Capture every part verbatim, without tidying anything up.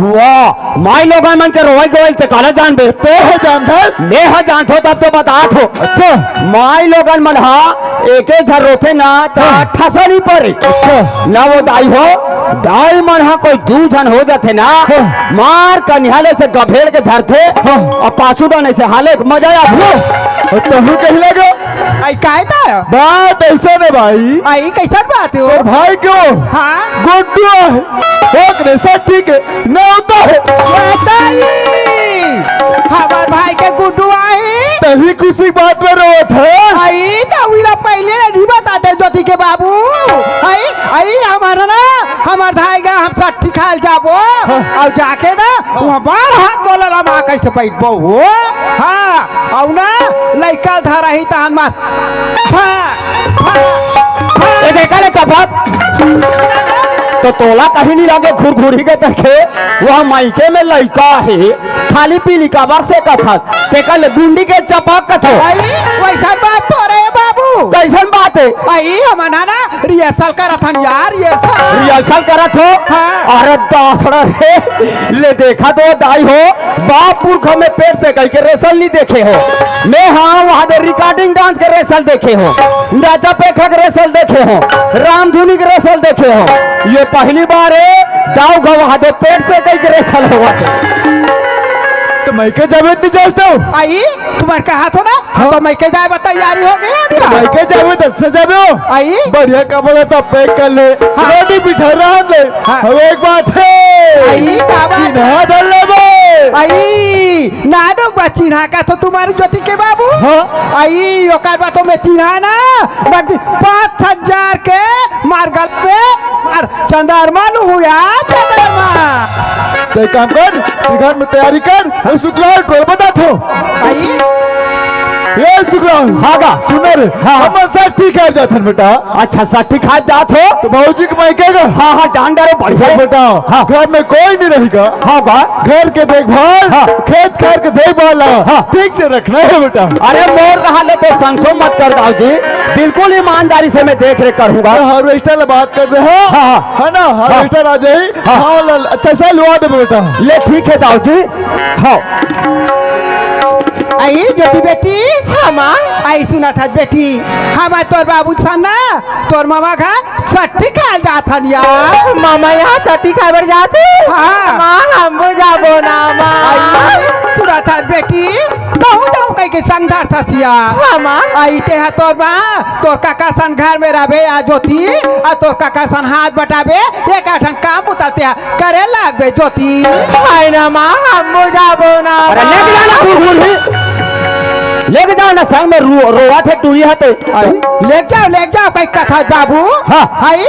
वाह, माई लोगन मन के रोवई गोवई से काला जानबे? ते ह जानथस? मैं ह जानथो तब तो बतात हो। अच्छा। माई लोगन मन ह एके झन रोथे ना त हाँ। ठसा नहीं परे। अच्छा। ना वो दाई हो, दाई मन ह कोई दू झन हो जाथे ना, हाँ। मार कनिहाले से गभेड़ के धरथे, हाँ। अउ पाछू डने से हाले के मजा आथे। हाँ। अउ तहू कही लगे। आई काय ता? बात ऐसा ने भाई। आई कैसन बात हो? तोर भाई के वो हाँ। गुड्डू हे, ओकरे सट्ठी के नेवता हे। ये ताई! हमर भाई के गुड्डू आही। तही खुशी के बात में रोवत हे। आई त उइला पहिले ले नहीं बताते ज्योति के बाबू। आई, आई हमर ना, हमर धाई गा हम सट्ठी खाल जाबो। हाँ। अउ जाके ना, वहाँ बार हाथ गोला लमा कैसे बैठबो हो? हाँ, अउ ना, लइका धरा ही तहन मार। फा, फा, फा। ए, देखा ले चपक। तो तोला कहीं नहीं लगे घुरघुरी के देखे, वह मायके में लइका हे, खाली पीली काबर से कथस, तेकर ले गुंडी के चपक कथो। आई, वैसन बात थोरे हे बाबू। कैसन बात हे? आई, हमन ह ना, rehearsal करत हन यार, rehearsal। Rehearsal करत हो? हाँ। अरे दासड़ा रे, ले देखा तो दाई हो, बाप पुरखा में पेट से कहि के rehearsal नहीं देखे हो। मैं हाँ वहाँ दे recording dance के rehearsal देखे हो, राजा पेखा के rehearsal देखे हो, रामधुनी के rehearsal देखे हो। ये पहली बार हे, दाऊ घा वहाँ दे पेट से कहि के rehearsal होवत हे। तो मायके जाबे नहीं जास तो? आई, तुम्हार कहा थो ना, हाँ। तो मायके जाए बर तैयारी हो गई अभी। मायके जाबे दस से जाबे हो। आई? बढ़िया कपड़ा तो pack कर ले, हाँ। Ready बिठा रहा ले। हाँ। अब एक बात हे। आई, का बात? चिन्हा धर लेबे। आई, ना डोबा चिन्हा का तो तुम्हारी ज्योति के बाबू। हाँ। आई, ओकर बात तो मैं चिन्हा ना, बट पाँच हजार के मार गल पे, मार चंद्रमा लू हुआ, चंद्रमा। तो एक काम कर, तू घर में तैयारी कर, हम शुक्ला टोल बता थो। आई? ए शुक्ला, हाँ गा। सुन रे, हाँ। हम सट्ठी खाए जाथन बेटा। अच्छा, सट्ठी खाए जात हो? तो बाबूजी के मायके गा। हाँ, हाँ, जान डारो, बढ़िया। बेटा, हाँ। घर में कोई नहीं रहेगा। हाँ गा। घर के देखभाल, हाँ। खेत खार के देखभाल, हाँ। ठीक से रखना है बेटा। अरे मोर रहा ले तो संसो मत कर दाऊ जी, बिल्कुल ईमानदारी से मैं देख रेख करूंगा। तो harvester ले बात कर रहे हो? हाँ, हाँ। है ना, हाँ। Harvester आ जाई। हाँ। हाँ, ला-, अच्छा से लुआ दे बेटा। ले ठीक है दाऊ जी। हाँ। आई ज्योति बेटी। हाँ माँ। आई सुनत हस बेटी, हम तोर बाबू सन ना, तोर मामा घर सट्ठी खाए जात हन यार। मामा यहाँ सट्ठी खाए बर जाथे? हाँ। माँ, हम भी जाबो ना, माँ। आई, सुनत हस बेटी, कहूँ जाऊँ कहि के संग धरथस यार। हाँ, माँ। आई, तेहा तोर माँ, तोर काका सन घर में रहबे या ज्योति, अउ तोर काका सन हाथ बटाबे, एक आठन काम बुता तेहा करे लागबे ज्योति। हाय ना माँ, हम भी जाबो ना, अरे, माँ। ले के जाना, घुरघुरी। ले के जाओ ना, संग में रो-, रोवत हे टूरी हते। अरे, ले जाओ, ले जाओ, कहीं कथा बाबू। हाँ। हाय,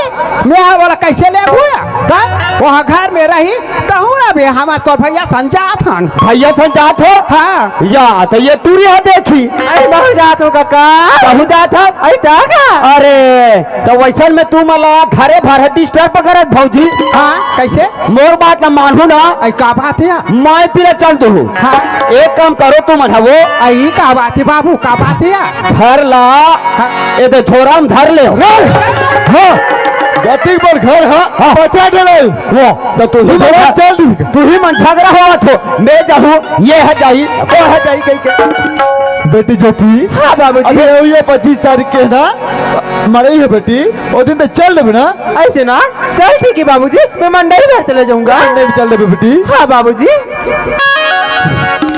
मैं आ वाला कैसे लेबू या? का? वहाँ घर में रही, कहूँ ना बे, हम तोर भैया सन जात हन। भैया सन जात हो? हाँ। या, तो ये टूरी है देखी। अरे, बहुत जात हो काका। कहूँ जात हो? अरे, का का? अरे, तो वैसन में तू मला घरे भर disturb करत भौजी। हाँ, कैसे? मोर बात ला मानहू ना। आई का बात हे? मैं पीला चल दू। हाँ। एक काम करो तुमन ह वो। आई का बात हे बाबू, का बात हे? घर ला हाँ। ए दे झोरा में धर ले। रे! हाँ। गतिक बर घर हा, हाँ। बचा डले। वो, तो तू ही तो मन झग-, चल दी। तू ही मन झगड़ा होवत हो। मैं जाहूँ, ये ह जाही, वो ह जाही कहि के। बेटी ज्योति। हाँ बाबूजी। अभी ये पच्चीस तारीख के ना, मरई है बेटी, वो दिन तो चल देबे ना। ऐसे ना, चल ठीक है बाबूजी, मैं मंडई घर चले जाऊंगा। मंडई में चल देबे बेटी। हाँ बाबूजी।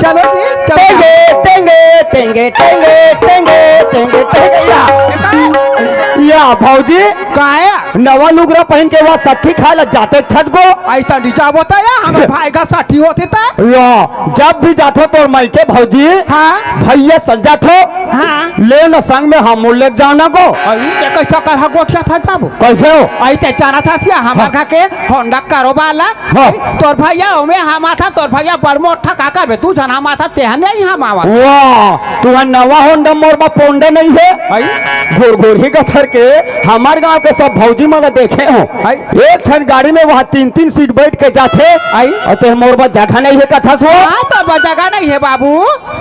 चलो जी, चलो। टेंगे, टेंगे, टेंगे, टेंगे, टेंगे, टेंगे, टेंगे, या। या, भौजी। का हे? नवा लुगरा पहिन के वहाँ सट्ठी खाए ला जाते छच गो। ऐसा नहीं जाबो त या, हमर भाई का सट्ठी होथे त। या, जब भी जाथो तोर मायके भौजी, हाँ। भैया सन जाथो। हाँ। ले न संग में हम ले जाना गो। अरे, ये कैसा कर हा गोठिया था बाबू? कैसे हो? आई ते जाना था सिया, हमर हाँ। घर के होंडा कारोबार ला। हाँ। तोर भैया ओमे हम आथन, तोर भैया बड़ मोटा काका बे, तू झन हम आथन, तेहा नहीं हम आवा। वाह, तुहर नवा होंडा मोर बा पोंडा नहीं है। आई? घुरघुरी का करके हमर गांव के सब भौजी मन देखे हो। आई? एक ठन गाड़ी में वहाँ तीन तीन सीट बैठ के जाथे। आई? अउ ते मोर बा जगह नहीं है कथस हो। हाँ, तो बा जगह नहीं है बाबू।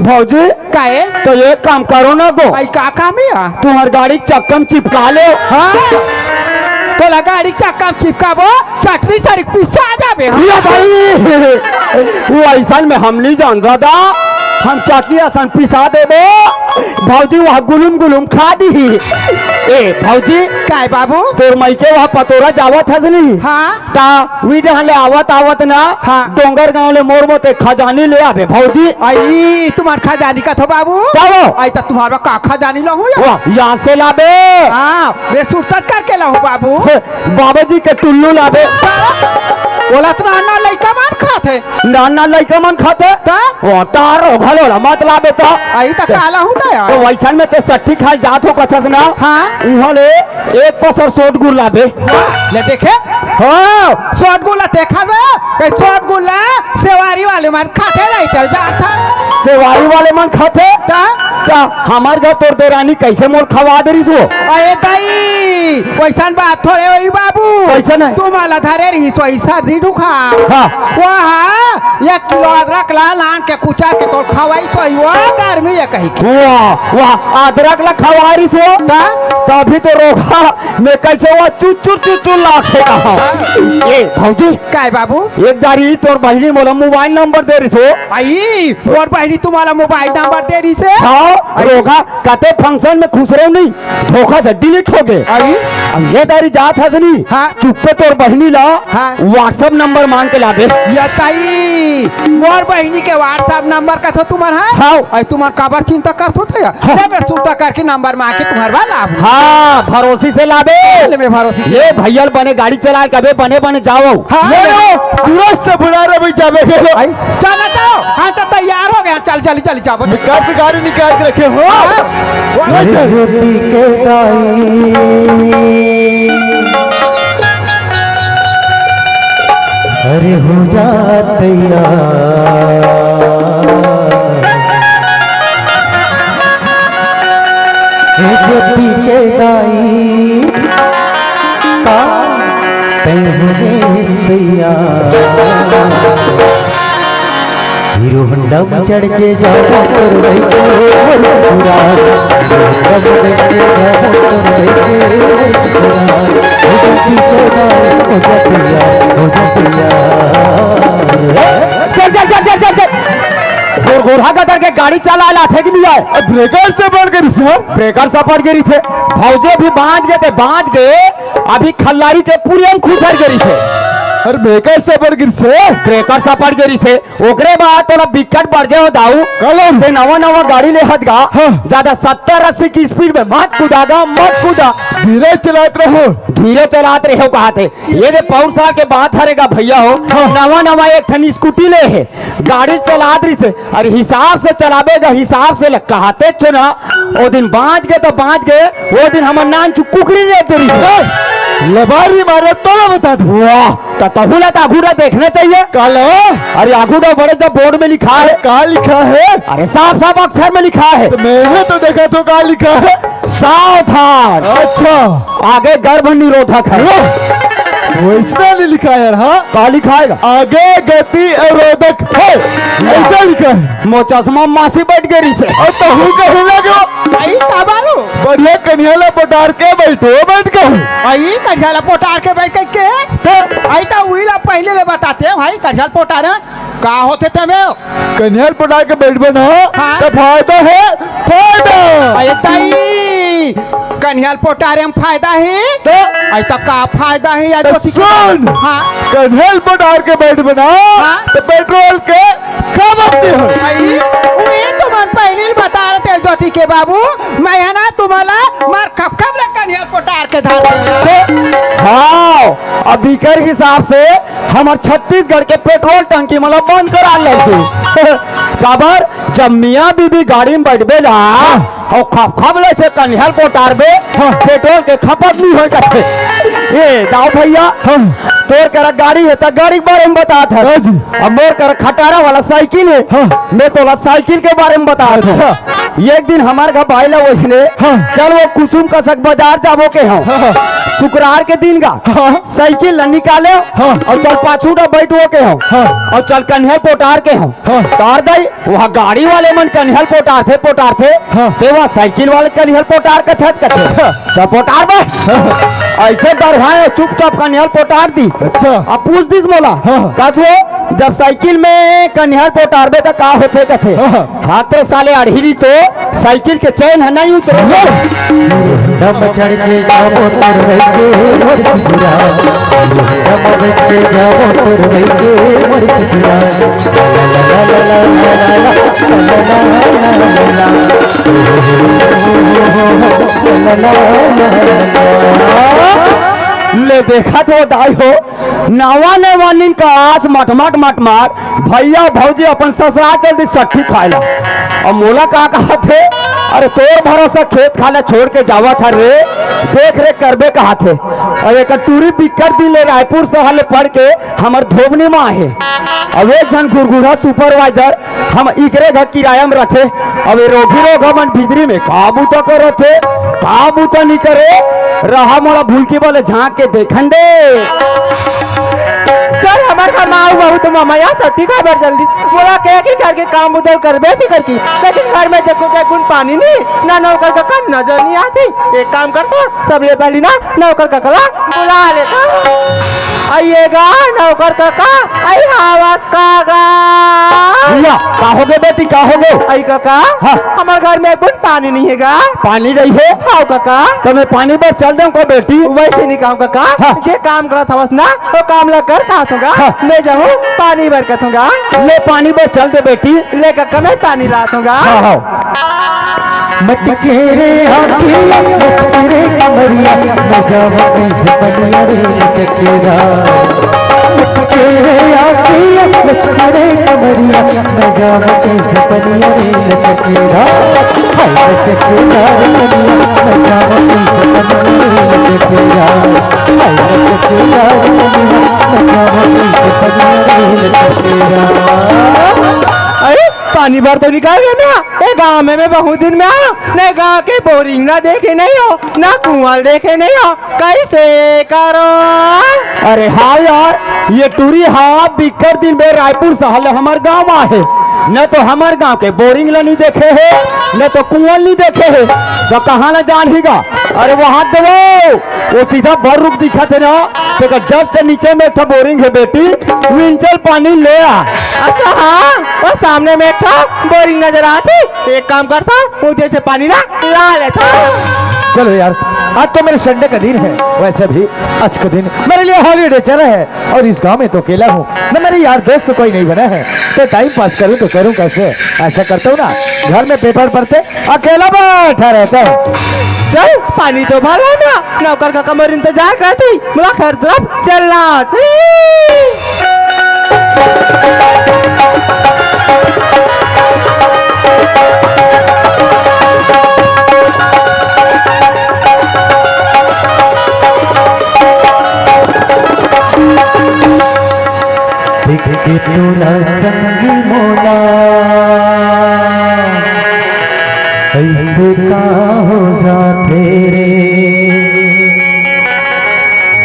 भौजी, काहे? तो एक काम करो ना गो। आई का काम हे? तुहर गाड़ी के चक्का में चिपका ले। हाँ। तोला गाड़ी चक्का म चिपकाबो, चटनी सरीक पिसा जाबे हम। ये भाई, वो अइसन में हम नहीं जान दादा, हम चटनी असन पिसा देबो। भौजी वह गुलुम गुलुम खा दी। ए भौजी, काय बाबू? तोर मइके वह पतोरा जावत हस नहीं? हाँ। ता वी डहन ले आवत आवत ना, हाँ। डोंगरगांव ले मोर मोते खजानी ले आबे भौजी। आई तुम्हार खजानी का थो बाबू? का वो? आई त तुम्हार का खजानी लहू या? वाह, यहाँ से लाबे। हाँ, मैं सुरतज करके लहू बाबू। हे, बाबा जी के टुल्लू लाबे। ओला त नाना लइका मन खाथे। नाना लइका मन खाथे? त? ओ, तारो घलो ला मत लाबे त। आई त काला हूँ त यार। तो वैसन में ते सट्ठी खाए जात हो कथस ना? हाँ। उहाँ ले एक पसर सोट गुड़ लाबे। ले देखे? हो, सोट गुड़ ला देखा बे। ए सोट गुड़ ला सेवारी वाले मन खाथे नहीं त जात। सेवारी वाले मन खाथे? त? त हमार घर तोर देरानी कैसे मोर खवा दे रिस वो? अरे दाई, वैसन बात थोड़े होई बाबू। कैसे नहीं? तुम्हाला धरे रही सोई सर्दी जुकाम। हाँ। वहाँ एक किलो अदरक ला लान के कुचर के तोर खवाई सोई वो गर्मी ये कही के। वाह, वाह, अदरक ला खवा रिस वो। त? तभी तो रोगा में कैसे वो चुचुर चुचुर लाखे कहा। ए भौजी, काय बाबू? एक दारी तोर बहिनी मोला मोबाइल नंबर दे रिस वो। आई, मोर बहिनी तुम्हाला मोबाइल नंबर दे रिस हे? हाँ, आई। रोगा कते फंक्शन में खुश रहे नहीं, धोखा से डिलीट हो गए। आई। अब ये दारी जात हस नहीं, हाँ। चुप्पे तोर बहिनी ला हाँ। WhatsApp नंबर मांग के लाबे। या ताई, मोर बहिनी के WhatsApp नंबर का थो तुम्हार है? हाँ। आई तुम्हार काबर चिंता कर थो थे? हाँ। ले मैं सुरता करके नंबर मांग के तुम्हार बा लाबू। हाँ, भरोसी से लाबे। ले मैं भरोसी से। ये भैया बने गाड़ी चला कबे बने बने जाओ। हाँ। ले लो, तुरंत से बुला रहे भाई जाबे के लो। आई, चल बताओ। हाँ, चल तैयार हो गया। चल जल्दी जल्दी जाओ। निकाल के गाड़ी निकाल के रखे हो। हाँ। ले चल। ज्योति के दाई। अरे हो जा तैयार। ए ज्योति के दाई, का तैं हो गेस तैयार। हीरो होंडा में चढ़ के जाबो तोर लइके मोर ससुराल। हीरो होंडा में चढ़ के जाबो तोर लइके मोर ससुराल। हो जा तैयार, हो जा तैयार, हो जा तैयार। चल, चल, चल, चल, चल, चल। गोर-, गोरहा गदर के गाड़ी चला लाथे कि नहीं आए? अब ब्रेकर से बढ़ गई सर। ब्रेकर से बढ़ गई थे। भौजे भी बांच गए थे, बांच गए। अभी खल्लारी के पूरे हम खुसर गई थे। अरे ब्रेकर से बढ़ गई से। ब्रेकर से बढ़ गई से। ओकरे बाद तोला बिकट बढ़ जाओ दाऊ। कलम। ते नवा नवा गाड़ी ले हज गा। हाँ। ज्यादा सत्तर अस्सी की स्पीड में मत कूदा गा, मत कूदा। धीरे चलात रहो। धीरे चलात रहो कहा थे। ये दे पौर साल के बात हरे गा भैया हो। हाँ। नवा नवा एक ठन स्कूटी ले हे। गाड़ी चलात रहिस हे। अरे हिसाब से चलाबे गा, हिसाब से ले, कहाते छो ना। ओ दिन बांच गए तो बांच गए, ओ दिन हमर नान चु कुकरी दे दे रहिस हे। ए, लबारी मारे तो ना बता दे। वाह, त तहू ला त आगू ला देखना चाहिए। का ला? अरे आगू ला बड़े जब बोर्ड में लिखा है। का लिखा है? अरे साफ साफ अक्षर में लिखा है। तो मैं तो देखा तो का लिखा है? सावधान। अच्छा। आगे गर्भ निरोधक है। वैसना नहीं लिखा यार, हाँ? का लिखा है? आगे गति अवरोधक है, ऐसा लिखा है। मोर चश्मा मासी बैठ गई से। और तहू कहे लगे। आई का बारू? बढ़िया कन्हैया ला पोटार के बैठो, बैठ के। आई कन्हैया ला पोटार के बैठ के? तो? आई तो उही ला पहले ले बताते हैं भाई, कन्हैया ला पोटार है। का होथे तेमे? कन्हैया ल पोटार के बैठबे ना, हाँ। त फायदा है, फायदा। अरे दाई, कन्हैया ल पोटारे म फायदा हे? त? अरे त का फायदा हे यार, त ज्योति के सुन, हाँ। कन्हैया ल पोटार के बैठबे ना, हाँ। त पेट्रोल के खपत नहीं हो। अरे, उही तो मन पहली ल बता रहे थे ज्योति के बाबू, मैं है ना तुम्हाला मार खप खप ले कन्हैया ल पोटार के धार दे। हाँ, अब इकर हिसाब से हमर छत्तीसगढ़ के पेट्रोल टंकी मन ला बंद करा लेते। काबर जब मियाँ बीबी गाड़ी में बैठबे ला, हाँ। अउ खप खप ले से कन्हैया ल पोटारबे, हाँ। पेट्रोल के खपत नहीं होय कथे। ए दाऊ भैया, हाँ। तोर करा गाड़ी हे त गाड़ी के बारे में बतात हस। हाँ जी। अब मोर करा खटारा वाला साइकिल हे, हाँ। मैं तोला साइकिल के बारे में बतात हँव। अच्छा। एक दिन हमर घर भाई ला वैसने, हाँ। चल वो कुसुम कसक बाजार जाबो के हँव। हाँ। शुक्रवार के दिन गा। हाँ। साइकिल ला निकाले हाँ। अउ चल पाछू डा बैठो के हँव। हाँ। अउ चल कन्हैया ल पोटार के हँव। हाँ। तार दई, वहाँ गाड़ी वाले मन कन्हैया ल पोटारथे, पोटारथे। हाँ। ते वहाँ साइकिल वाले कन्हैया ल पोटार कथस, कथे। हाँ। चल पोटार बे। हाँ। अइसे डरवाए, चुपचाप कनिहार पोटार दिस। अच्छा। अब पूछ दिस मोला, हाँ, हाँ। कस वो, जब साइकिल में कनिहार पोटारबे त का होथे कथे? हाँ, हाँ। हाथ रे साले अड़हिरी तो साइकिल के चैन ह नहीं उतरे। डम चढ़ के जाबो तोर भाई के मोर ससुरा, डम चढ़ के जाबो तोर भाई के मोर ससुरा। ले देखा तो दाई हो, नवा नवा नींद का आस मटमट मटमट, भैया भौजी अपन ससुराल चल दी सट्ठी खाए ला। अब मोला का कहा थे, अरे तोर भरोसा खेत खाला छोड़ के जावा था रे, देख रेख करबे कहा थे। और एक टूरी बिक्कट दिन ले रायपुर शहर ले पढ़ के हमर धोबनी माँ हे। अब एक झन घुरघुरा सुपरवाइजर हम इकरे घर किराया में रथे। अब ये रोगी रोग हमन भीतरी में का बूता करत हे, का बूता नहीं करे, रहा मोला भूलकी वाले झांक के देखन दे। चल, हमर घर में आऊ बहू तो ममैया सती खबर जल्दी। मोला कहे कि घर के काम उधर करबे सी करकी, लेकिन घर में देखो क्या गुण पानी नहीं, ना नौकर का काम नजर नहीं आती। एक काम करता, सबले पहली ना नौकर कका ला बुला लेता। आइएगा नौकर कका, आई हवस काका। भैया, का होगे बेटी, का होगे? आई कका, हाँ। हमर घर में एक बूंद पानी नहीं हे गा। पानी नहीं हे? हाँ कका। त मैं पानी बर चल देंव का बेटी? वैसे नहीं कहूँ कका, हाँ। जे काम करत हवस ना, वो काम ला कर कहत हूँ गा। हाँ। मैं जाहूँ पानी बर कहत हूँ गा। ले पानी बर चल दे बेटी। ले कका, मैं पानी लात हूँ गा। हाँ, हाँ। मटके रे आँखिया, मटके रे कमरिया, मैं जावा कैसे पनिया रे लचकेरा। मटके रे आँखिया, मटके रे कमरिया, मैं जावा कैसे पनिया रे लचकेरा। हाय लचकेरा रे पनिया, मैं जावा कैसे पनिया रे लचकेरा। हाय लचकेरा रे पनिया, मैं जावा कैसे पनिया रे लचकेरा। अरे, पानी बर तो निकल गे ना, ए गाँव में मैं बहुत दिन में आयो, न गाँव के बोरिंग ना देखे नहीं हो, ना कुआँ देखे नहीं हो, कैसे करो? अरे हाँ यार, ये टूरी हा बिक्कट दिन में रायपुर शहर ले हमर गाँव आए हे, न तो हमर गाँव के बोरिंग ला नहीं देखे हे, न तो कुआँ नहीं देखे हे, तो कहाँ ना जानही गा? अरे वहाँ देवो, वो सीधा भर रुख दिखत हे ना, तेकर just नीचे में एक ठो बोरिंग हे बेटी, विंचल पानी ले आ। अच्छा हाँ, वो सामने में एक ठो बोरिंग नजर आत हे। एक काम करता हूँ, उधर से पानी ना ला लेता हूँ। चलो यार, आज तो मेरे संडे का दिन है, वैसे भी आज का दिन मेरे लिए हॉलीडे चला है और इस गांव में तो अकेला हूँ, न मेरे यार दोस्त कोई नहीं बना है, तो टाइम पास करूँ तो करूँ कैसे? ऐसा करता हूँ ना, घर में पेपर पढ़ते अकेला बैठा रहता हूँ। चल, पानी तो भर लो ना, नौकर कका मोर इंतजार करत हे, मोला घर तरफ चलना चाहिए। देख के तोला संगी मोला, ऐसे का हो जाथे रे?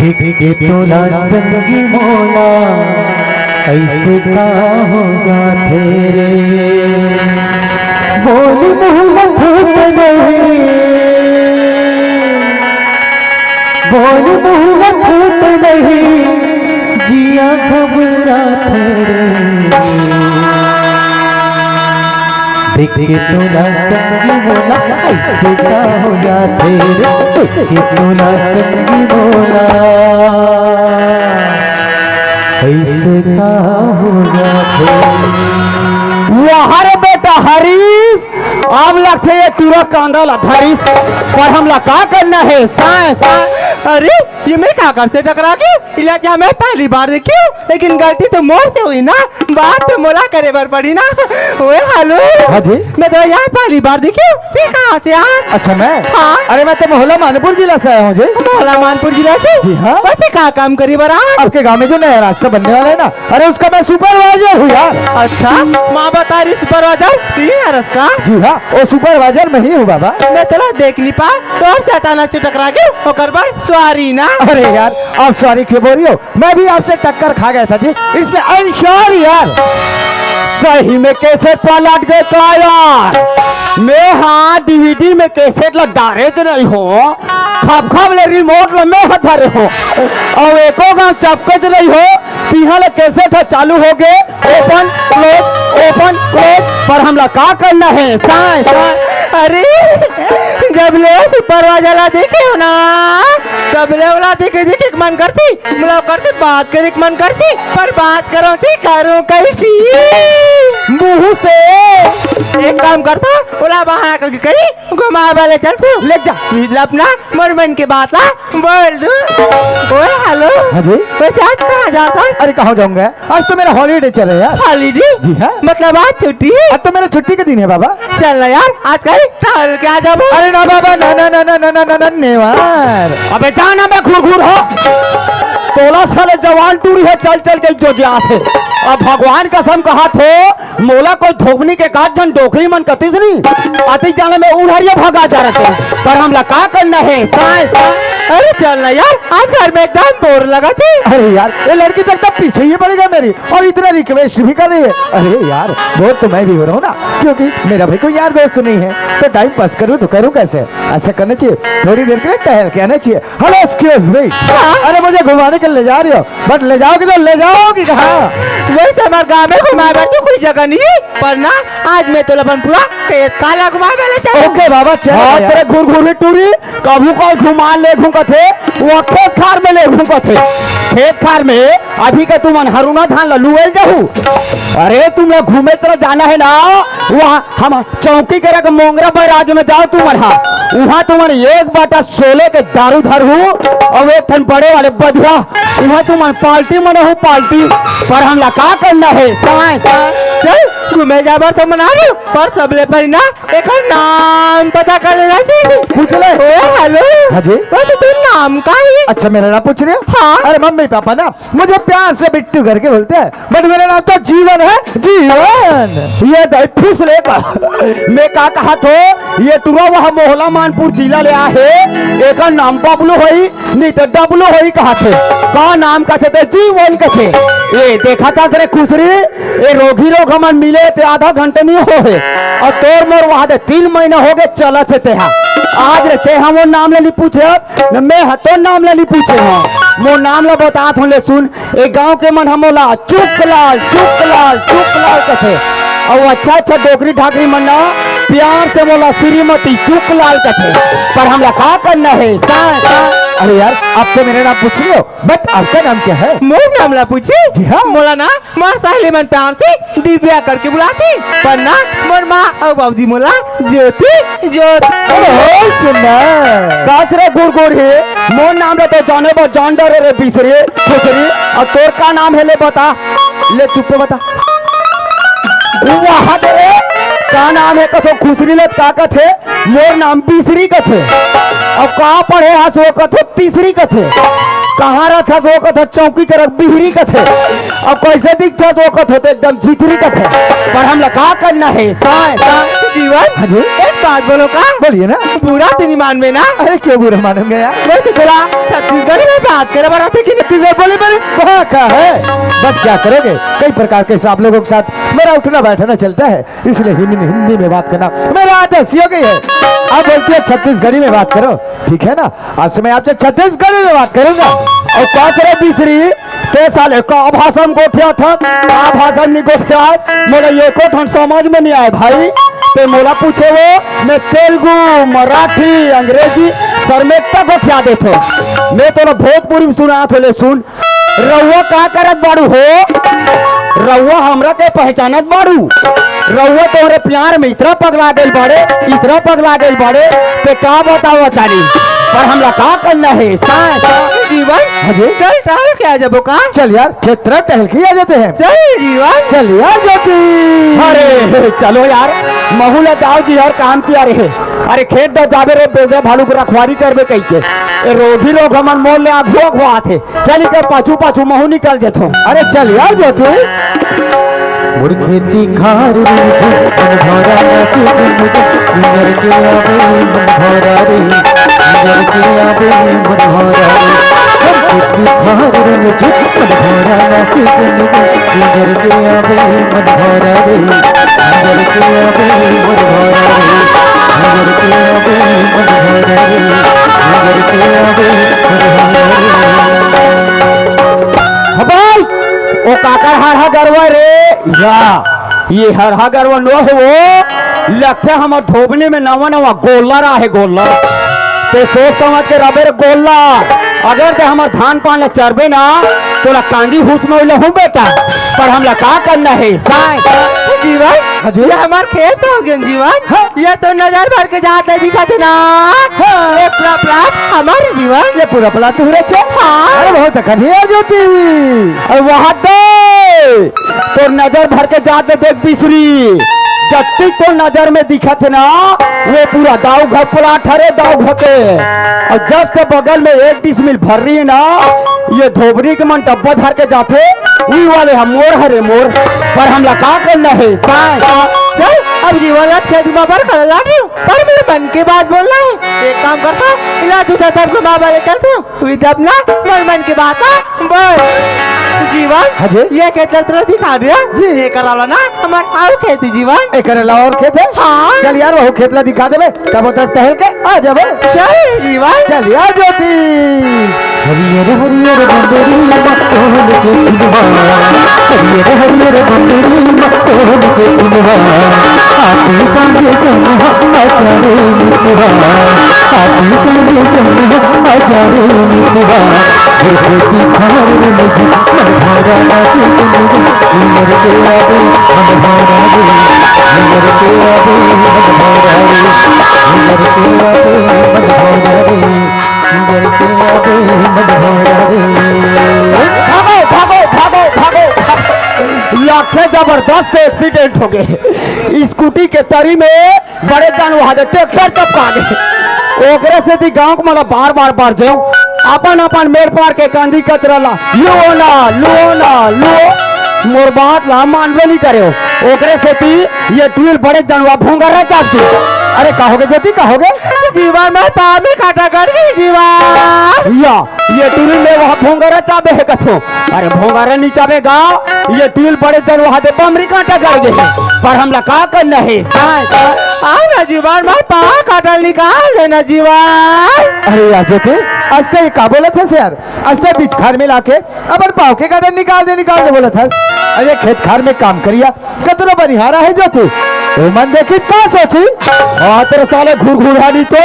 देख के तोला संगी मोला, ऐसे का हो जाथे रे? बोल मुँह ला फूट नहीं, बोल मुँह ला फूट नहीं, जिया घबराथे रे। देख के तोला संगी मोला, ऐसे का हो जाथे रे? देख के तोला संगी मोला, ऐसे का हो जाथे? वाह रे बेटा हरीश, अब लगथे ये टूरा कांदा ला धरिस, पर हमला का करना हे? साय, साय। अरे, ये मैं काकर से टकरा गेंव? इला क्या मैं पहली बार देखेंव, लेकिन गलती तो मोर से होइस ना, बात तो मोला करे बर पड़ही ना। ओए, हेलो। हाँ जी। मैं तो यहाँ पहली बार देखेंव, तैं कहाँ से आस? अच्छा, मैं? हाँ। अरे, मैं तो मोहला मानपुर जिला से आया हूँ जी। मोहला मानपुर जिला से? जी हाँ। वैसे का काम करे बर आस? आपके गाँव में जो नया रास्ता बनने वाला है ना, अरे, उसका मैं सुपरवाइजर हूँ यार। अच्छा, माँ बता रही सुपरवाइजर तैं हरस का? जी हाँ, वो सुपरवाइजर मैं ही हूँ बाबा। मैं तोला देख नहीं पाएंव, तोर से अचानक से टकरा गेंव, ओकर बर सॉरी ना। अरे यार, आप सॉरी क्यों हो रही हो, मैं भी आपसे टक्कर खा गया था जी, इसलिए आई एम सॉरी यार। सही में कैसेट पलट गए का यार? मैं हाँ डीवीडी में कैसेट ला डारे च नहीं हो, खप खप ले रिमोट ला मैं हा धरे हो, अउ एको गांव चपके च नहीं हो, तिहा ले कैसेट हा चालू हो गए, ओपन क्लोज, ओपन क्लोज, पर हमला का करना है? साय साय। अरे, जब ले सुपर वाला देखे हो ना, तब ले ओला देखे देखे के मन करथे, मोला करथे बात करे के मन करथे, पर बात करो ते करो कैसी? मुंह से। एक काम करता, ओला बहाना करके कहीं घुमा वाले चल तू। ले जा। मतलब ना, मोर मन के बात ला बोल दू। ओए, हेलो। हाँ जी। वैसे आज कहाँ जाता है? अरे, कहाँ जाऊंगा? आज तो मेरा हॉलीडे चल रहा है यार। हॉलीडे? जी हाँ। मतलब आज छुट्टी है? आज तो मेरा छुट्टी का दिन है बाबा। चल ना यार, आज कहीं टहल के आ जाबो। अरे ना बाबा, ना, ना, नेवर। अबे जाना मैं घुर घुर हो। तोला साले जवान टूरी है, चल चल के जो जात है। अब भगवान कसम कहा थो, मोला कोई धोबनी के काट झन डोकरी मन कतिस नहीं, अति जाने में उड़हरिया भगा जा रहे थे। पर हमला का करना है? साय, साय। अरे चल ना यार, आज घर में एकदम बोर लगा थी। अरे यार, ये लड़की तो एकदम पीछे ही पड़ गई मेरी, और इतना रिक्वेस्ट भी कर रही है। अरे यार, बोर तो मैं भी हो रहा हूँ ना, क्योंकि मेरा भाई कोई यार दोस्त नहीं है, तो टाइम पास करूँ तो करूँ कैसे? ऐसा करना चाहिए, थोड़ी देर के लिए टहल के आना चाहिए। Hello, excuse me. हाँ? अरे, मुझे घुमाने के लिए ले जा रही हो, बट ले जाओगी तो ले जाओगी कहाँ? वैसे हमारे गांव में घुमाए बर तो कोई जगह नहीं है, पर ना, आज मैं तो अपन पूरा खेत खार ला घुमाए बर ले चलूं। ओके बाबा, चल हाँ, यार। तेरे घुर घुर टूरी, कभू को घुमा ले घूम कथे, वो खेत खार में ले घूम कथे। खेत खार में अभी का तुमन हरूना धान ला लुएल जाहू। अरे, तुम लोग घूमे तरह जाना है ना, वहाँ हम चौकी करा के मोंगरा बैराज में जाओ तुमन हा, उहाँ तुमन एक बाटा सोले के दारू धरहू अउ एक ठन बड़े वाले बधिया, उहाँ तुमन पार्टी मनहू पार्टी। पर हमला का करना है? साय, साय। चल, घूमे जाबर तो मना लू, पर सबले पहले ना एकर नाम पता कर लेना चाहिए। पूछ ले। ओ, हेलो। हाँ जी। वैसे तू नाम का है? अच्छा, मेरा नाम पूछ रहे हो? हाँ। अरे, मम्मी पापा ना मुझे प्यार से बिट्टू करके बोलते हैं, बट मेरा नाम तो जीवन है, जीवन। ये दई फुसले का। मैं का कहा थो, ये टुरा वह मोहला मानपुर जिला ले आहे, एकर नाम बबलू होई, नहीं तो डबलू होई कहा थे। का नाम कथे ते जीवन कथे। ये देखा था सरे खुसरी, ये रोगी रोग हमन मिले ते आधा घंटे नहीं हो है, और तोर मोर वहां दे तीन महीना हो गए चलत है तेहा। आज रे तेहा मोर नाम ले ली पूछे, न मैं ह तोर नाम ला नी पूछे हंव, मोर नाम ला बतात हंव, ले सुन। ए गांव के मन ह मोला चुकलाल, चुकलाल, चुकलाल कथे। अउ अच्छा अच्छा डोकरी ढाकरी मन ना प्यार से मोला श्रीमती चुकलाल कथे। पर हमला का करना है? सा, सा। अरे यार, आप तो मेरा नाम पूछ रहे हो, बट आपका नाम क्या है? मोर नाम ला पूछे? जी हाँ। मोला ना मोर सहेली मन प्यार से दिव्या करके बुलाथे, पर ना मोर माँ अउ बाबूजी मोला ज्योति, ज्योति। ओहो, सुन ना। कास रे गुरगुर हे, मोर नाम ला तो जाने बर जान डरे रे बिसरी, खुसरी। अउ तोर का नाम हे ले बता, ले चुप्पे बता। वाह रे, का नाम हे कथो खुसरी ले का कथे? मोर नाम बिसरी कथे। अउ का पढ़े हस वो कथे तीसरी कथे। कहाँ रथस वो कथे चौकी करक बिहरी कथे। अउ कैसे दिखथस वो कथे तो एकदम झिझरी कथे। पर हमला का करना हे? साय, साय। जीवन, हाँ जी। एक बात बोलो का? बोलिए ना। बुरा तो नहीं मानबे ना? अरे क्यों बुरा मानूंगा यार? वैसे थोड़ा छत्तीसगढ़ी में बात करे बर आथे कि नहीं? तुझे बोले मेरे वहाँ का है। बट क्या करोगे, कई प्रकार के सांप लोगों के साथ मेरा उठना बैठना चलता है। इसलिए हिंदी, हिंदी में बात करना मेरा आदत सी हो गई है। आप बोलती है छत्तीसगढ़ी में बात करो, ठीक है ना? आज से मैं आपसे छत्तीसगढ़ी में बात करूंगा। अउ का रे बिसरी, ते साले का भाषा में गोठियाथस, का भाषा में नहीं गोठियाथस, मोला एको ठन समझ में नहीं आए भाई। ते मोला पूछे वो, मैं तेलुगु, मराठी, अंग्रेजी, सरमेट्टा गोठिया देथों। मैं तोला भोजपुरी में सुनात हंव, ले सुन। रउआ का करत बाड़ू हो? रउआ हमरा के पहचानत बाड़ू? रउआ तोहरे प्यार में इतना पगला गइल बाड़े, इतना पगला गइल बाड़े, ते का बतावा तानी? पर हमला का करना हे? सा, सा। जीवन, हाँ जी? चल टहल के आ जाबो का? चल यार, खेत तरफ टहल के आ जाते हैं। चल जीवन। चल यार ज्योति। अरे चलो यार, महू ला दाऊ जी यार काम किया रे। अरे खेत दा जाबे रे, बेगरा भालू के रखवारी करबे कहिके। ए रोगी रोग हमन मोर ले आघू आघू आथे। चल, इकर पाछू पाछू महू निकल जथों। अरे चल यार ज्योति। मोर खेती खार रे, मन भरा रे, तू दिन दिन नियर के आवे, मन भरा रे, नियर के आवे, मन भरा रे। मोर खेती हार रंग झुक मन भौरा नाचे गन गन, नजर के आवे मन भौरा रे, नजर के आवे मन भौरा रे, नजर के आवे मन भौरा रे, नजर के आवे मन भौरा रे। हबाल, ओ काकर हरहा गरवा रे? या, ये हरहा गरवा नो हे वो, लगथे हमर धोबनी में नवा नवा गोल्लर आहे, गोल्लर। ते सोच समझ के रबे रे गोल्लर, अगर ते हमर धान पान ल चरबे ना, तोला कांदी हुस में उलहूं बेटा, पर हमला का करना हे, साय। जीवन, हाँ जी। ये हमर खेत हो गए जीवन, हाँ। ये तो नजर भर के जात हे दिखत हे ना। हाँ। ये पूरा प्लाट हमर जीवन। ये पूरा प्लाट तुहरे छे? हाँ। अरे बहुत देखा नहीं यार ज्योति। अरे वहां दे, तोर नजर भर के जात हे देख बिसरी, जत्ती तोर नजर में दिखत हे ना, वो पूरा दाऊ घर प्लाट हरे, दाऊ घर के। और just बगल में एक डिसमिल भर रही है ना, ये धोबरी के मन डब्बा धर के जाथे, उही वाले हम मोर हरे मोर, पर हमला का करना हे, साय। चल, अब जीवन ला खेत में पर खड़ा लागे, पर मेरे मन की बात बोलना है। एक काम करता हूँ, इला दूसरा तरफ घुमा वाले चलते हूँ, वी जब ना मोर मन की बात ना बोल। जीवन, हाँ जी। ये खेत ला तुरंत दिखा दिया। जी। ये करा ला ना, हमार आऊ खेत जीवन। एकर अलावा और खेत है? हाँ। चल यार, वो खेत ला दिखा देबे। तब उधर टहल के आ जाबे। चल जीवन। चल यार ज्योति। हरियर हरियर बंदरी मत्तोल के फुलवा, हरियर हरियर बंदरी मत्तोल के फुलवा, आती सांझे संग हचारे मितवा, आती सांझे संग हचारे मितवा, धरती खार में मुझे मन भरा नाचे तुम, उमर के आवे मन भरा रे, उमर के आवे मन भरा रे, उमर के आवे मन भरा रे। भागो, भागो, भागो, भागो, भागो। लाखे जबरदस्त एक्सीडेंट हो गए। स्कूटी के तरी में बड़े जान वहां दे ट्रैक्टर टपका गए। ओकरे सेती गांव के मन बार बार बार जाओ, अपन अपन मेड़ पार के कांदी कचरा ला लुओ ना, लुओ ना, लुओ। मोर बात ला मानबे नहीं करे। ओकरे सेती ये टूल बड़े जान वहां भोंगरा चापती। अरे का होगे ज्योति, का होगे? जीवन में पाँव में कांटा गड़ गई जीवन। या, ये टूरी में वहाँ भोंगरा चाबे हे कथो। अरे भोंगरा नहीं चाबे गा, ये टूरी बड़े जन वहाँ दे बमरी कांटा गड़ गए हे। पर हमला का करना हे? साय, साय। आ ना जीवन, मैं पाँव कांटा निकाल देना जीवन। अरे यार ज्योति, आज ते का बोलत हस यार? आज ते बीच खार में लाके अपन पाँव के कांटा निकाल दे, निकाल दे बोलत हस। अरे खेत खार में काम करिया, कतरो बनिहार आहे ज्योति, ओमन देखी का सोची? आ तेरे साले घुरघुरानी तो,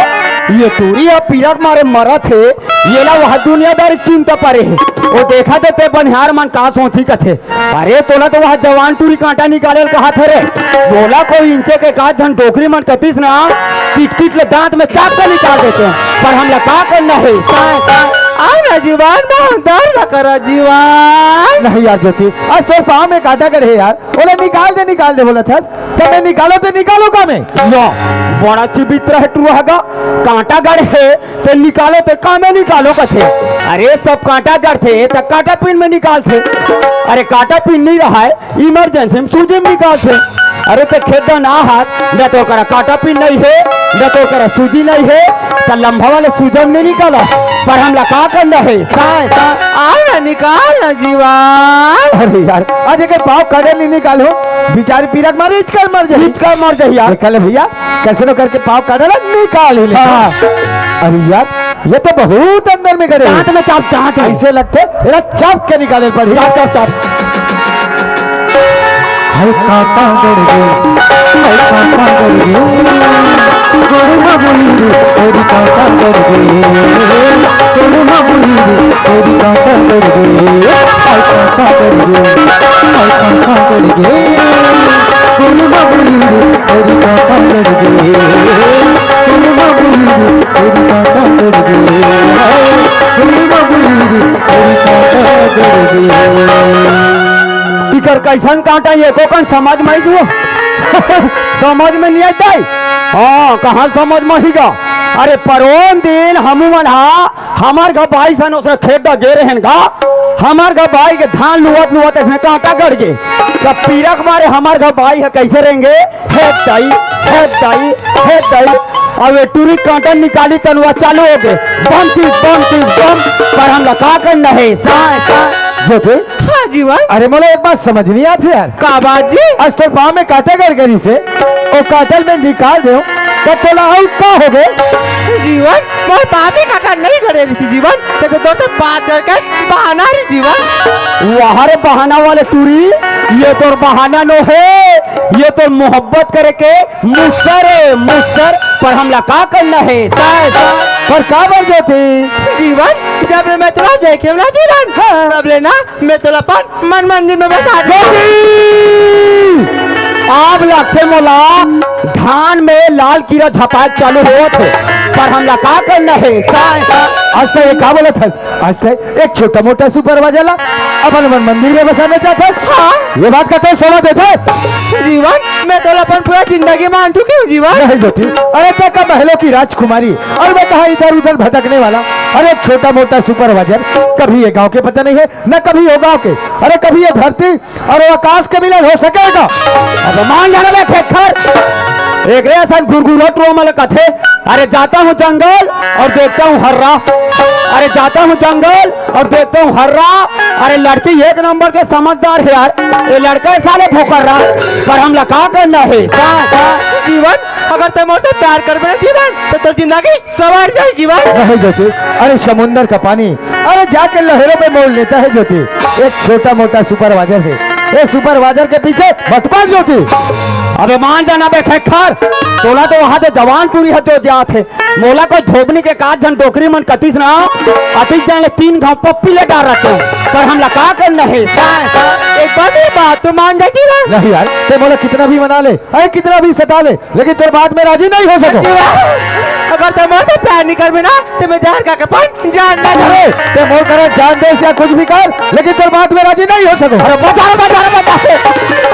ये टूरी ह पीरा के मारे मरत हे, येला वह दुनियादारी के चिंता परे हे। ओ देखा देते बनिहार मन का सोची कथे, अरे तोला तो वह जवान टूरी कांटा निकाले ल कहा थे रे, बोला कोई इंचे के का झन डोकरी मन कतिस ना, किटकिट ले दांत में चाप के निकाल देते हैं, पर हमला का करना हे? साय, साय। आ ना जीवन, बहुत दर्द करा जीवन। नहीं यार ज्योति, आज तोर पाँव में कांटा गड़े हे यार, ओला निकाल दे, निकाल दे बोलत हस। त मैं निकालो ते निकालो का मैं? लो, बड़ा चिबित्र हे टुरहगा, कांटा गड़े हे, ते निकालो ते का मैं निकालो कथे? अरे सब कांटा गड़थे त कांटा पिन में निकालथे। अरे कांटा पिन नहीं रहा है, इमरजेंसी में सूजी में निकालथे। अरे ते खेत ना हाथ, न तो ओकरा कांटा पिन नहीं हे, न तो ओकरा सूजी नहीं हे, त लंबा वाले सूजन में निकाला। पर हमला का करना हे? साय, साय। आ ना निकाल ना जीवन। अरे यार, आज एक पाँव कांटा नहीं निकालो, बेचारी पीरा के मारे इचका मर जाही। इचका मर जाही यार। निकाले भैया, कैसे नो करके पाँव कांटा ला निकाल ही ले। हाँ। अरे यार, ये तो बहुत अंदर में गड़े। दांत में चाप, दांत में। ऐसे लगथे, एला चाप के निकाले पड़ी। चाप, चाप, चाप। हाय कांटा गड़ गे, हाय कांटा गड़ गे, गोड़ मा बोली रे, तोरी कांटा गड़ गे, गोड़ मा बोली रे, तोरी कांटा गड़ गे, हाय कांटा गड़ गे, हाय कांटा गड़ गे, गोड़ मा बोली रे, तोरी कांटा गड़ गे, गोड़ मा बोली रे, तोरी कांटा गड़ गे, हाय, गोड़ मा बोली रे, तोरी कांटा गड़ गे। इकर कैसन कांटा, एको कन समझ में आइस वो? समझ में नहीं आइस? हाँ, कहाँ समझ में ही गा? अरे, परोन दिन हमू मन हा, हमर घर बाई सन ओसने खेत डा गे रहेन गा, हमर घर बाई के धान लुवत लुवत इसने कांटा गड़ गे। तब पीरा के मारे हमर घर बाई ह कैसे रहेंगे? हे दाई, हे दाई, हे दाई। अउ ये टूरी कांटा निकाली तन वो चालू हो गे, बम चीज, बम चीज, बम। पर हमला का करना हे? साय, साय। ज्योति, हाँ जीवन। अरे मोला एक बात समझ नहीं आती यार। का बात जी? आज तोर पाँव में कांटा गड़ गे रिहिसे, वो कांटा ल मैं निकाल देंव, त तोला अउ का हो गे? जीवन, मोर पाँव में कांटा नहीं गड़े रिहिसे जीवन, त तोर से बात करके बहाना रे जीवन। वाह रे बहाना वाले टूरी, ये तोर बहाना नो हे, ये तोर मोहब्बत करे के मुस्सर हे, मुस्सर। पर हमला का करना हे? साय, साय। पर काबर ज्योति? जीवन, जब ले मैं तोला देखेंव ना जीवन, हाँ। तब ले ना मैं तोला अपन मन मंदिर में बसा दे। ज्योति! अब लगथे मोला धान में लाल कीरा झपाए चालू होवत हे, पर हमला का करना हे? साय, साय। आज तो ये का बोलत हस? आज तो एक छोटा मोटा सुपरवाइजर ला अपन मन मंदिर में बसाना चाहत हस? हाँ। ये बात का तो सलाह देथे? जीवन, मैं तोला अपन पूरा जिंदगी मान चुके हूँ जीवन। नहीं ज्योति, अरे तैं का महलों की राजकुमारी और मैं कहाँ इधर उधर भटकने वाला। अरे छोटा मोटा सुपरवाइजर, कभी ये गांव के पता नहीं है, न कभी वो गांव के। अरे कभी ये धरती अउ आकाश के मिलन हो सके का? अबे मान जा ना बे खेखर। एकरे असन गुरगुरा टूरा मन ल कथे, अरे जाता हूँ जंगल अउ देखता हूँ हर्रा। अरे जाता हूँ जंगल अउ देखता हूँ हर्रा। अरे लड़की एक नंबर के समझदार हे यार, ये लड़का हे साले भोकर्रा। पर हमला का करना हे? सा, सा। जीवन, अगर तैं मोर से प्यार करबे ना जीवन, त तोर जिंदगी सवर जाए जीवन। नहीं ज्योति, अरे समुंदर का पानी, अरे जाके लहरों पे मोड़ लेता है ज्योति। एक छोटा मोटा सुपरवाइजर है, ये सुपरवाइजर के पीछे मत पड़ ज्योति। अबे मान जा ना बे खेखर, तोला तो वहां दे जवान टूरी ह जो जात हे, मोला कोई धोबनी के कात झन डोकरी मन कतिस ना, अतिक जान ले तीन घांव पप्पी ले डारत हे। पर हमला का करना हे? सा, सा। एक बार मेरी बात तो मान जा जीवन। नहीं यार, तैं मोला कितना भी मना ले, अरे कितना भी सता ले, लेकिन तोर बात में राजी नहीं हो सको। अगर तैं मोर से प्यार नहीं करबे ना, त मैं जहर खा के अपन जान दे दूं। अरे, तैं मोर करा जान दे या कुछ भी कर, लेकिन तोर बात में राजी नहीं हो सको। अरे बचा रे, बचा रे, बचा रे।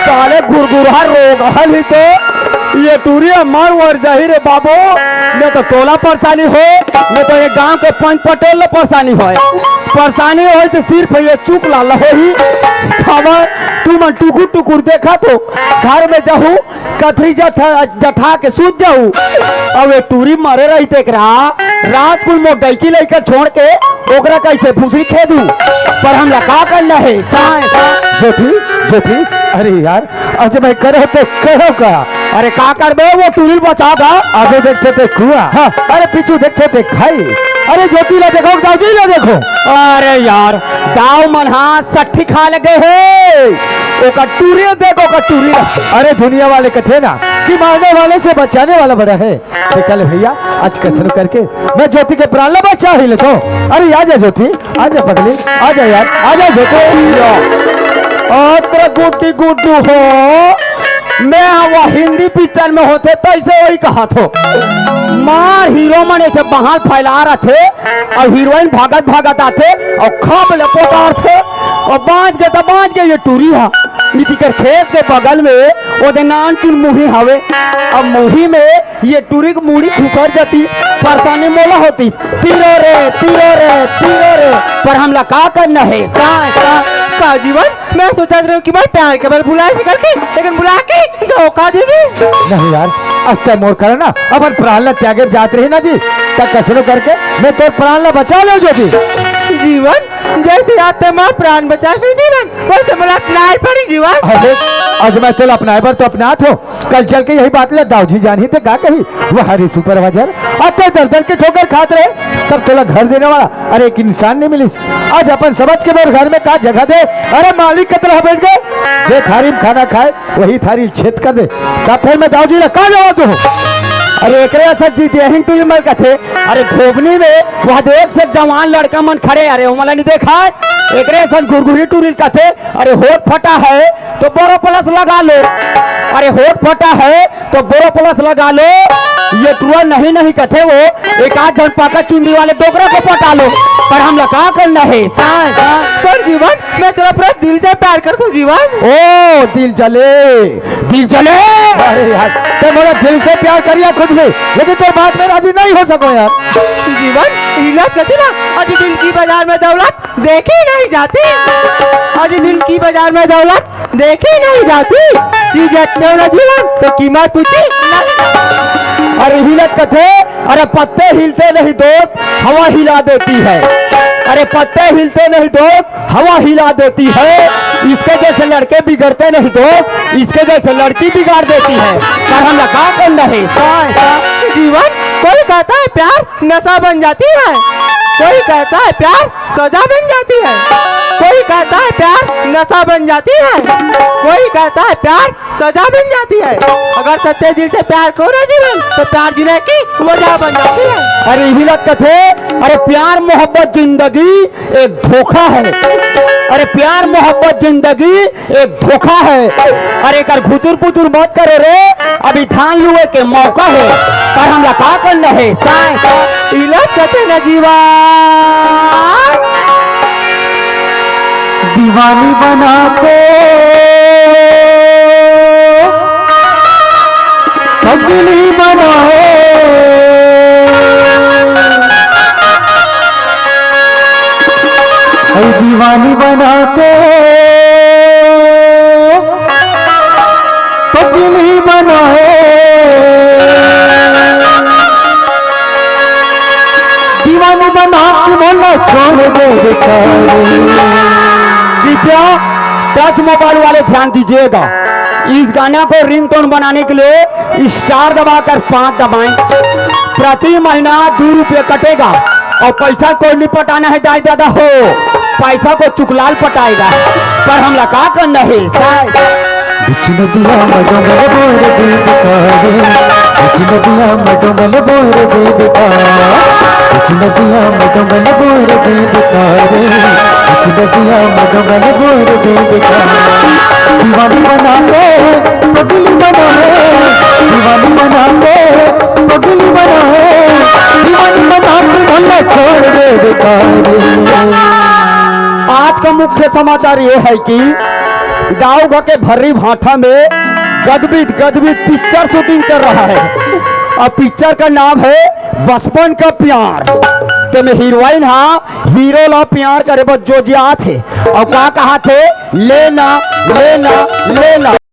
साले गुरगुरा रोग हल ही तो, ये टूरी मर वर जाही रे बाबू। नहीं तो तोला परेशानी होय, नहीं तो ये गांव के पंच पटेल ल परेशानी होय। परेशानी होय त सिर्फ ये चुक ला होही। खबर तुमन टुकुर टुकुर देखत हो, घर में जाहू कथरी जठा, जठा के सूत जाहू। अउ ये टूरी मरे रही तेकरा, रात कुल मोर डैकी लइका छोड़ के ओकरा कैसे भूसड़ी खेदू? पर हमला का करना हे? साय, साय। ज्योति, ज्योति, अरे यार, आज मैं करे तो कहो का? अरे का करबे, वो टूरी ल बचा दा। आगे देखते थे कुआं, हाँ। अरे पीछू देखते थे खाई। अरे ज्योति ला देखो, दाऊजी ला देखो। अरे यार, दाऊ मन हा सट्ठी खा लगे हे। ओकर टूरी देखो, ओकर टूरी। अरे दुनिया वाले कथे ना कि मारने वाले से बचाने वाला बड़ा है। देखा ले भैया, आज कसम करके मैं ज्योति के प्राण ला बचा ही लेता हूँ। अरे आजा ज्योति, आजा पगली, आजा यार, आजा ज्योति। अत्र गुड्डी गुड्डू हो, मैं वो हिंदी पिक्चर में होथे तैसे वही कहाथों। मार हीरो मन ऐसे बाहर फैला रथे अउ हीरोइन भागत भागत आथे अउ खप ले पोटारथे अउ बांच गे त बांच गे ये टूरी हा। इती कर खेत के बगल में ओदे नानचुन मुही हवे। अब मुही में ये टूरी के मुड़ी खुसर जातिस, परेशानी मोला होतिस। तीरो रे, तीरो रे, तीरो रे, पर हमला का करना हे? सा, सा। का जीवन, मैं सोचत रहेंव कि मैं प्यार के बल बुलाए से करके, लेकिन बुला के धोखा दे दी। नहीं यार, आज तैं मोर करा ना अपन प्राण ला त्यागे जात रहे ना जी, त कसनो करके मैं तोर प्राण ला बचा लेंव ज्योति। जीवन, जैसे आज तैं मोर प्राण बचाए रहे जीवन, वैसे मोला अपनाए पड़ी जीवन। अरे, आज मैं तोला अपनाए बर तो अपनात हों, कल चल के यही बात ला दाऊजी जानही त का कही? वाह रे सुपरवाइजर, अब तैं दर दर के ठोकर खात रहे, तब तोला घर देने वाला अरे एक इंसान नहीं मिलिस। आज अपन समझ के मोर घर में का जगह दे। अरे मालिक के तरह बैठ गए, जे थारी में खाना खाए वही थारी छेद कर दे। तब फिर मैं दाऊजी ला का जवाब दूं? अरे एकरे असन जिद यही टूरी मन कथे। अरे धोबनी में वह देख से जवान लड़का मन खड़े, अरे ओमन ला नहीं देखा। एकरे असन गुरगुरी टूरी कथे, अरे होठ फटा है तो बोरोप्लस लगा लो। अरे होठ फटा है तो बोरोप्लस लगा लो। ये टूरा नहीं नहीं कथे वो, एक आध झन पाका चुंदी वाले डोकरा को पटा लो। पर हमला का करना हे? सा, सा। पर जीवन, मैं तोला पूरा दिल से प्यार करथों जीवन। ओ दिल जले, दिल जले। अरे यार, तैं मोला दिल से प्यार करिया कुछ भी, लेकिन तोर बात में राजी नहीं हो सको यार। जीवन, इलाज कथे ना, अजी दिल की बाजार में दौलत देखी नहीं जाती। अजी दिल की बाजार में दौलत देखी नहीं जाती, चीज अटके ना जीवन तो कीमत पूछी। अरे हिलत कथे, अरे पत्ते हिलते नहीं दोस्त, हवा हिला देती है। अरे पत्ते हिलते नहीं दोस्त, हवा हिला देती है। इसके जैसे लड़के बिगड़ते नहीं दोस्त, इसके जैसे लड़की बिगाड़ देती है। पर हम लगा कर नहीं, सा, सा। जीवन, कोई कहता है प्यार नशा बन जाती है, कोई कहता है प्यार सजा बन जाती है, कोई कहता है प्यार नशा बन जाती है, कोई कहता है प्यार सजा बन जाती है। अगर सच्चे दिल से प्यार करो ना जीवन, तो प्यार जीने की वजह बन जाती है। अरे हिलत कथे, अरे प्यार मोहब्बत जिंदगी एक धोखा है। अरे प्यार मोहब्बत जिंदगी एक धोखा है। अरे एकर घुटुर पुटुर मत करो रे, अभी धान लुए के मौका है। पर हमला का करना है? साय, साय। इलाज कथे न जीवा। दीवानी बना के पगली बनाए। ऐ दीवानी बना के पगली बनाए। दीवानी बना के बोला छोड़ दे बेचारे। कृपया टच मोबाइल वाले ध्यान दीजिएगा। इस गाना को रिंगटोन बनाने के लिए स्टार दबाकर पाँच दबाएं। प्रति महीना दो रुपये कटेगा और पैसा कोई नहीं पटाना है दाई दादा हो, पैसा को चुकलाल पटाएगा। पर हमला का करना है? साय, साय। बिच नदिया में डोंगल बोर दे बेचारे, बिच नदिया में डोंगल बोर दे बेचारे, बिच नदिया में डोंगल बोर दे बेचारे, बिच नदिया में डोंगल बोर दे बेचारे। दीवानी बना के पगली बनाए, दीवानी बना के पगली बनाए, दीवानी बना के भला छोड़ दे बेचारे। आज का मुख्य समाचार ये है कि गाँव घर के भर्री भाठा में गदबिद गदबिद पिक्चर शूटिंग चल रहा है। अब पिक्चर का नाम है बचपन का प्यार। तेमे हीरोइन हा हीरो ला प्यार करे बर जोजियात हे। अउ का कहाथे? लेना, लेना, लेना।